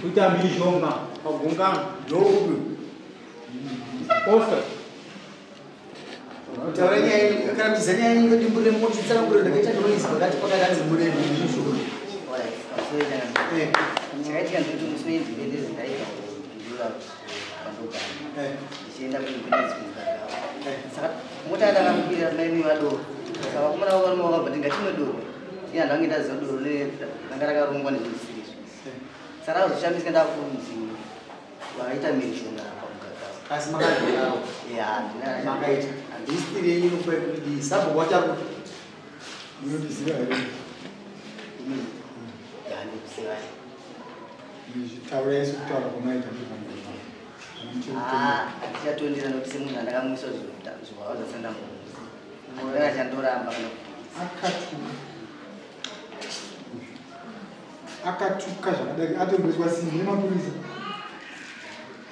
Kuita mhirizhonga pagungano. Ndokupi? Oscar. Taura nyaya yenyu, kana muchiziva nyaya yenyu yodimburire motitsanangurira ndakaita noise pakati pakadanzi mure mhizhonga. Chakaitika ndekuti musi weindependence ndaibva kuBindura kwandogara ndichienda kuindependence kumugagawa. Saka mota yandakakwira ndainwiwa doro. Saka vakomana vakarume vakabva kuti ngatimwe doro. Ini handange ndaziva doro ranga rakarongwa nezvisiri izvo. Saka ndakazoshamisika ndakunzi vakaita mhirizhonga pamugagawa. Asi makadzokawo? Ya, handina. Makaita. History yenyu inokupa kuti sabhuku wachakuti. Munondiziva here? Ya, ndikuziva. Zvitaurai sekutaura kwamaita. Ah, handichatondera nokuti semunhu andakamwisa zvihwahwa zvasandambomusi. Handina chandoramba kana Akatuka. Akatuka zvakadai atomboiswa simbi nemapurisa.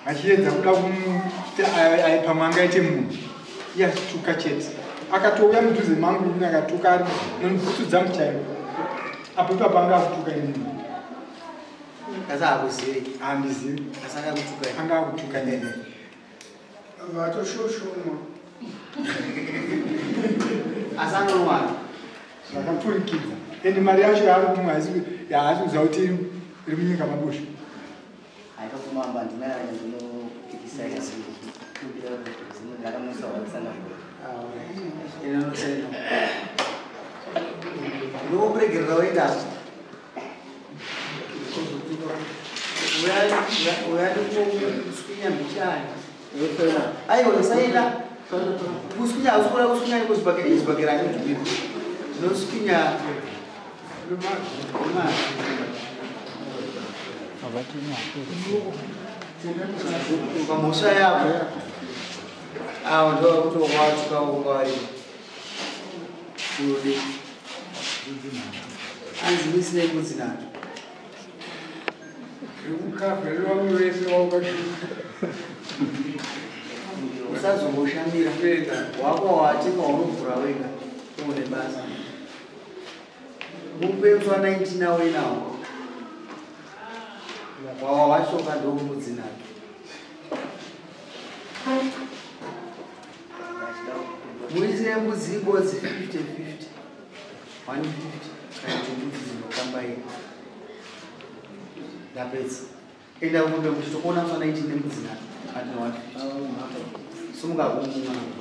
Achiedza kuda kumuti pamwe angaite munhu. Iye achituka chete. Akatouya mudhuze mangu ini akatuka ari nemubhutsu dzangu chaivo. Apo ipapo anga akutuka inini. Asi hakuzivi. Handizivi. Asi akakutuka. Anga akutuka inini. Vatoshoshomwa. Asi anowana. Zvakapfurikidza. Ende mari yacho yaari kumwa haasi kuziva kuti iri munyika mabushu. Haikafumamba handina chandinopikisa semunhu ndakamwisa hwasandambomusi. Ndokuregerera woenda. Uya ndikuswinya mbichana. Aiwa usaenda. Kuswinya hausi kuswinya kuzvibhakera zvibhakera ani Ndinoswinya. Pamhosva yako. Avo ndovakutokwatuka vari. Urode. Anzi misire mbudzi nhatu. Usazomboshamira. Wako watenga unovhura wega. Une basa. Mupe musi wa 19 awe nawo. Wawa wachoka ndombudzi nhatu. Muisire mbudzi ibodzi 50 50. 150 kana kuti mbudzi dzinokambaira. Ndapedza. Enda kumbe kuti tokuona musi wa 19 nembudzi nhatu. Ati 150. Sumuka kumwe mwana.